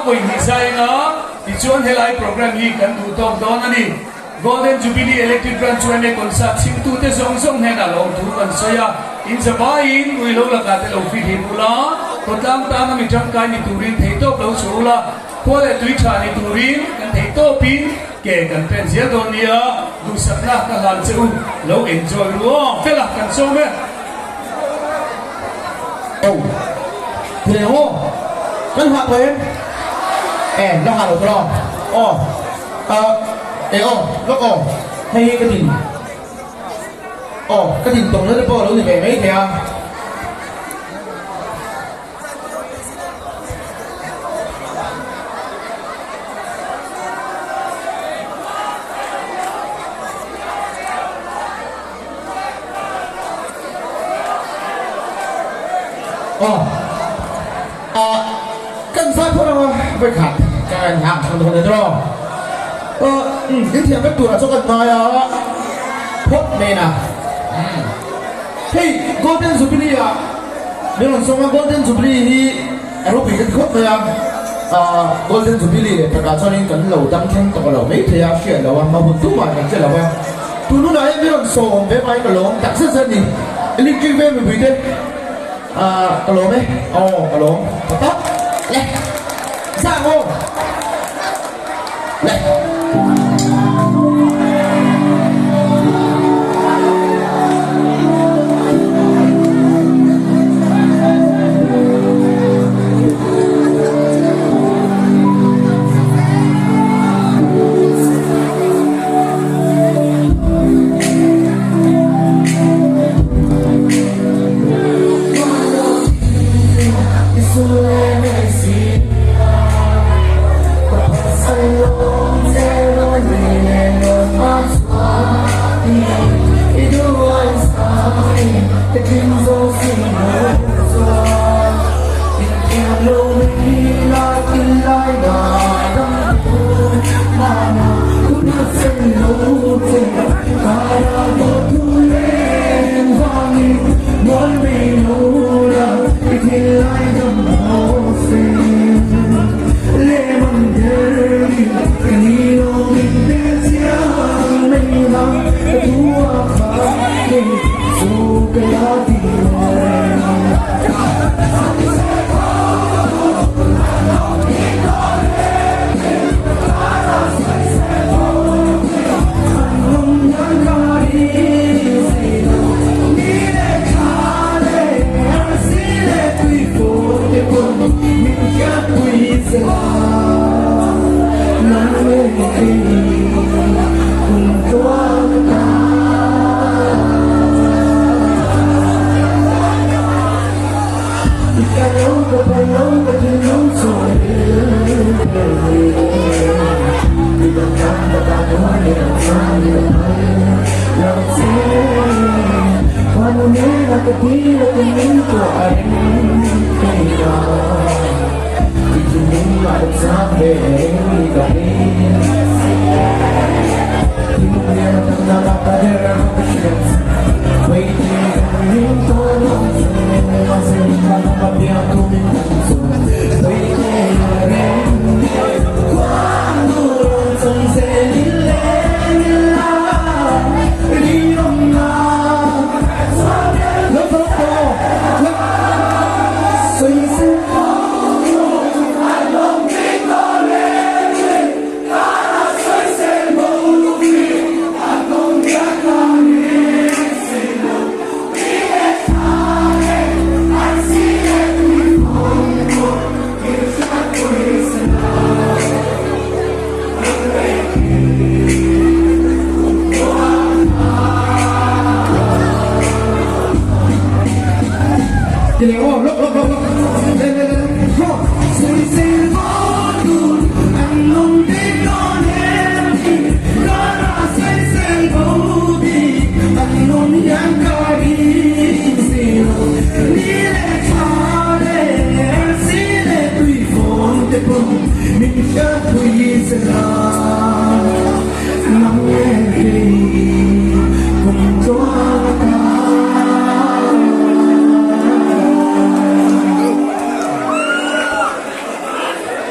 vawi hnih zai anga tichuan helai program hi kan duh tawk dawn a ni. Golden Jubilee Electric Branch yma concert chhimtute zawng zawng hnenah lawmthu kan sawi a, in zavaiin ui lo lakah te lo fihlim ula, khawtlang tana mi tangkai ni turin theihtawp lo chhuah ula, khua leh tui tha ni turin kan theihtawpin ke kan pen zel dawn nia, duhsakna ka hlan che u, lo enjoy ru aw, fela kan sawm e. Oh, ti reng aw, kan hah tawh em? Eh, la hah lo tawh aw. Ahh eh aw lawk aw hei hi ka din aw ka din tawng na te pawh a lo ni ve mai thei a. Aw ah kan zai phawt ang a vawikhat ka en hlang thang dawn e tiraw aw umm in thiam vek turah chuan kan ngai a phawt nen a hei golden jubilee ah min rawn sawm a golden jubilee hi a ropui ka ti khawp mai a ah golden jubilee leh takah chuanin kan lo dam thleng tawh lo mai thei a hriat loh a hma hun tumah kan che lo va tun hunah hian min rawn sawm ve mai ka lawm tak zet zet a ni electric vel mipui te. Ah ka lawm e aw ka lawm ka tak le zang aw le.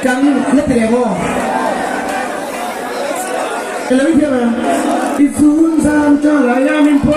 Kan la ti leh maw? Eng lam i thiam em? I chhun zan ka lai a min pawh.